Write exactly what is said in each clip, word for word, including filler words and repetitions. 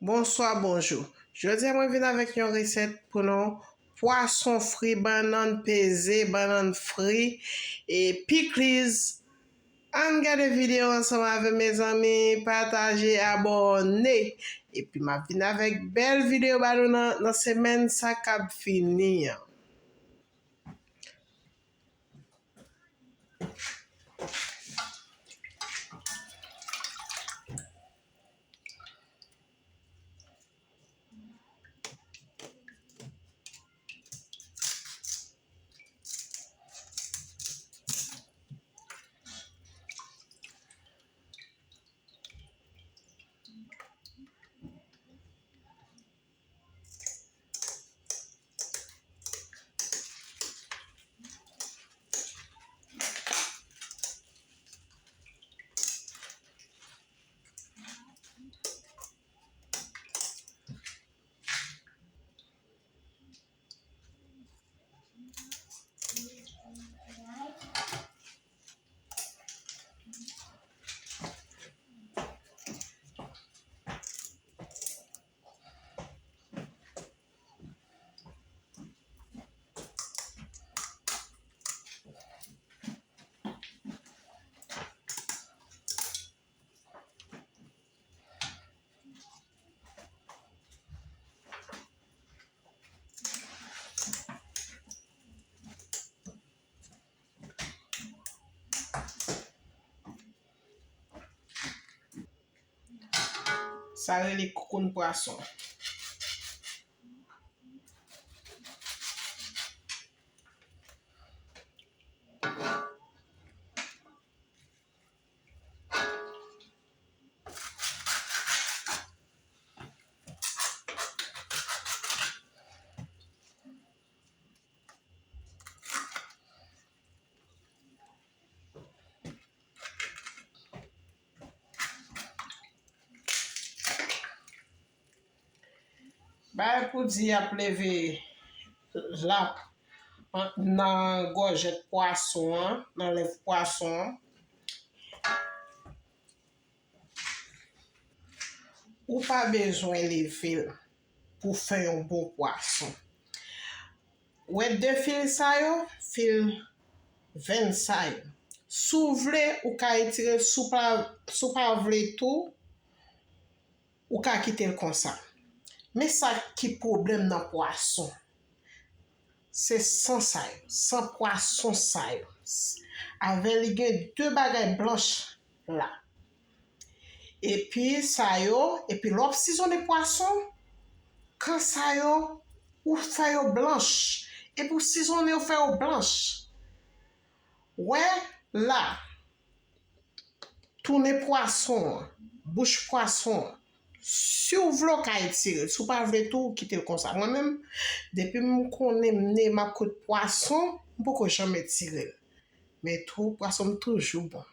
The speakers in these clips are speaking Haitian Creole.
Bonswa, bonjou. Jodi a mwen vin avèk yon resèt pou nou pwason fri, bannann peze, bannann fri, e pikliz. Ann gade videyo ansanm avè m, mezanmi, pataje, abòne. Epi m ap vin avèk bèl videyo ba nou nan, nan semèn sa k ap vini an. Sa rele koukoun pwason. Bagay pou di ap leve lap nan gòjèt pwason an, nan lèv pwason an. Ou pa bezwen leve l pou fè yon bon pwason. Wè de fil sa yo, fil venn sa yo. Si w vle, ou ka etire l, si w pa, si w pa vle tou, ou ka kite l konsa. Men sa ki pwoblèm nan pwason. Se san sa yo, san pwason sa yo. Avè li gen de bagay blanch la. Epi sa yo, epi lè w ap sizonnen pwason, kan sa yo, ou fè yo blanch. Epi w sizonnen, ou fè yo blanch. Wè la, tounen pwason an, bouch pwason an. Si w vle, w ka etire l. Si w pa vle tou, w kite l konsa. Mwen menm, depi m konnen m ne m ap kout pwason, m poko janm etire l. Men tou, pwason m toujou bon.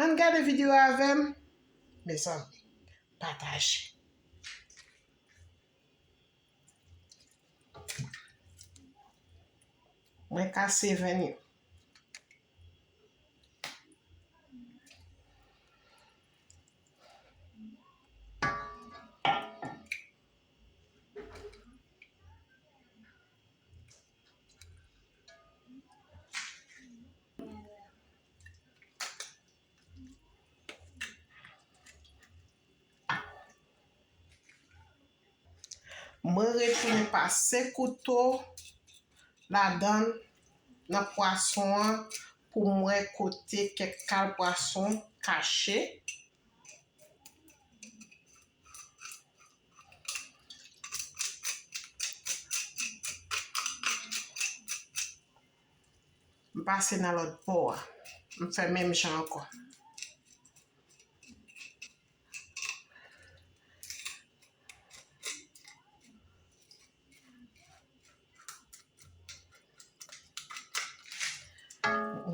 Ann gade videyo a avè m, mezanmi, pataje. Mwen kase venn yo. Mwen retounen pase kouto ladan l nan pwason an pou m wè kote kèk kal pwason kache. M pase nan lòt bò a. M fè menm jan ankò.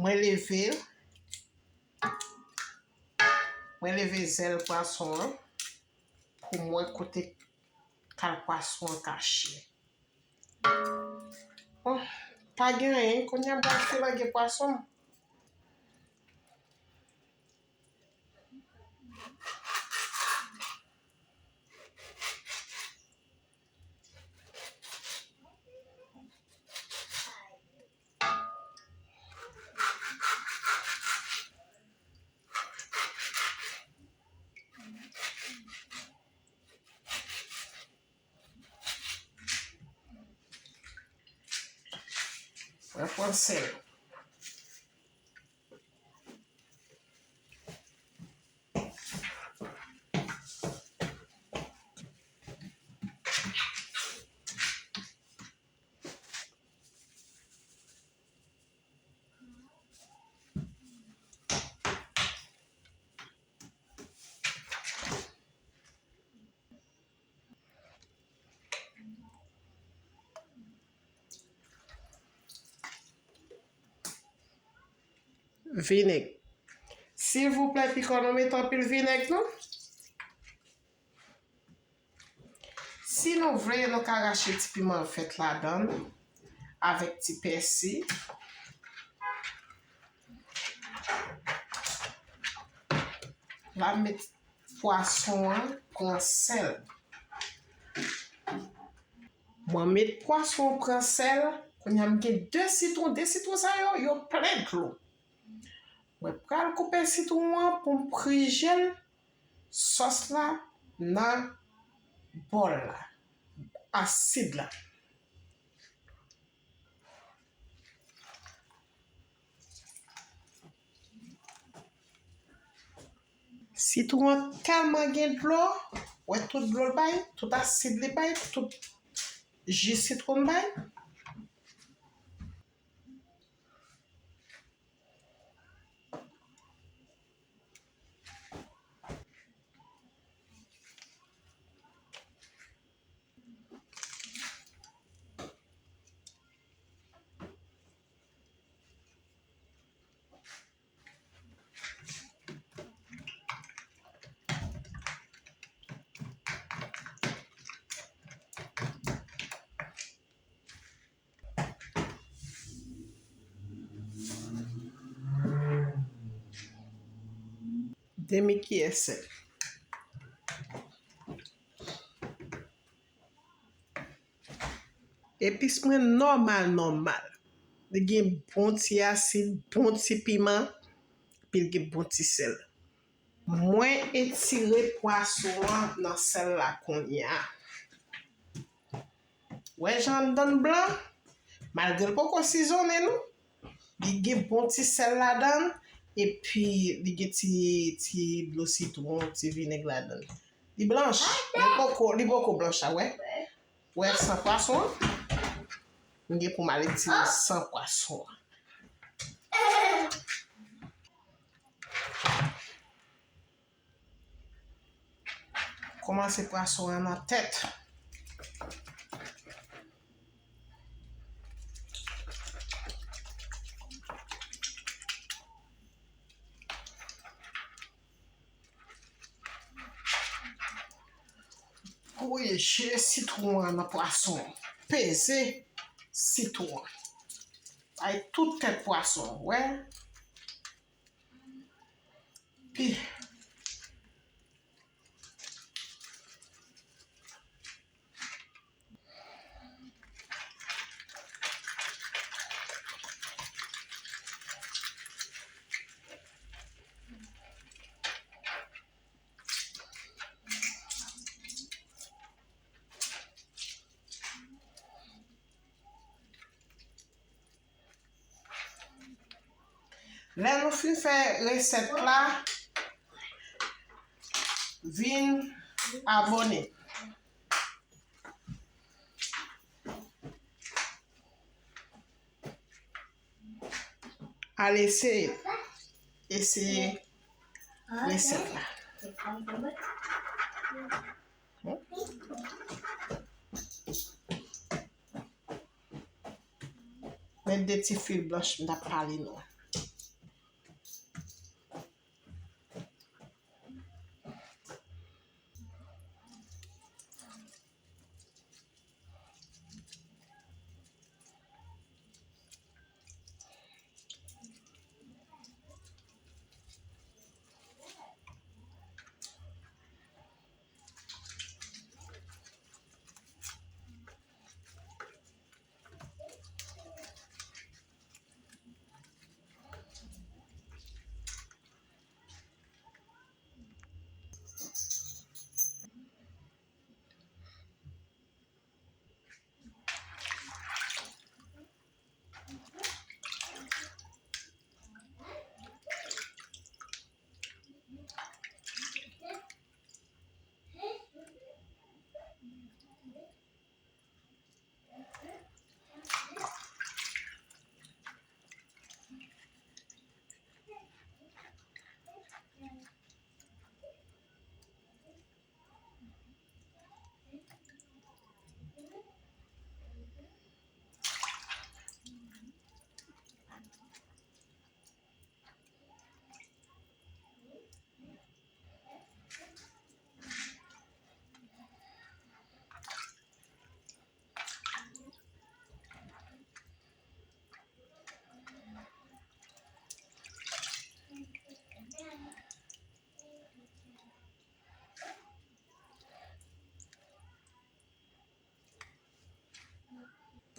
Mwen leve l. Mwen leve zèl pwason an pou m wè kote kal pwason an kache. Bon, pa gen anyen, kounye a m pral filanje pwason m. M ap filanje pwason m. Mwen pran sèl. Vinèg. Silvouplè, pikan, nou met anpil vinèg, non? Si nou vle, nou ka rache ti piman vèt ladan l avèk ti pèsi. La, m met pwason an pran sèl. Mwen met pwason an pran sèl. Kounye a, m gen de sitwon. De sitwon sa yo, yo plen dlo. Mwen pral koupe sitwon an pou m prije l sòs la nan bòl la, asid la. Sitwon an tèlman gen dlo, wè tout dlo l bay, tout asid li bay, tout ji sitwon bay. Demi kiyè sèl. Epis mwen nòmal, nòmal. Li gen bon ti asid, bon ti piman, epi l gen bon ti sèl. Mwen etire pwason an nan sèl la kounye a. Wè jan anndan l blan? Malgre l poko sizonnen non. Li gen bon ti sèl ladan l, epi li gen ti, ti dlo sitwon, ti vinèg ladan l. Li blanch, li poko, li poko blanch a, wè. Wè san pwason an. M gen pou m al etire san pwason an. Kòmanse pwason an nan tèt. Prije sitwon an nan pwason an. Peze sitwon an. Bay tout tèt pwason an, wè. Pi. Lè nou fin fè resèt la, vin abòne. Al eseye, eseye resèt la. Men de ti fil blanch m t ap pale nou.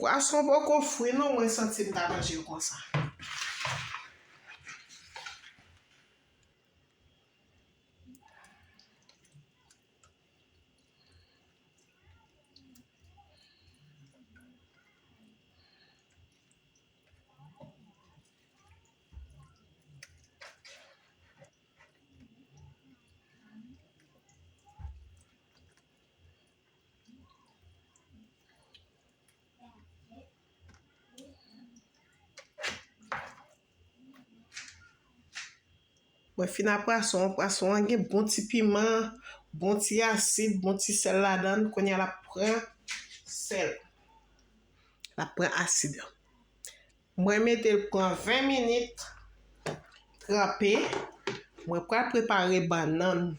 Pwason poko fri non, mwen santi m ta manje l konsa. Mwen fin a pwason an, pwason an gen bon ti piman, bon ti asid, bon ti sèl ladan l. Kounye a l ap pran sèl. L ap pran asid. Mwen mete l pran ven minit, tranpe. Mwen pral prepare bannann.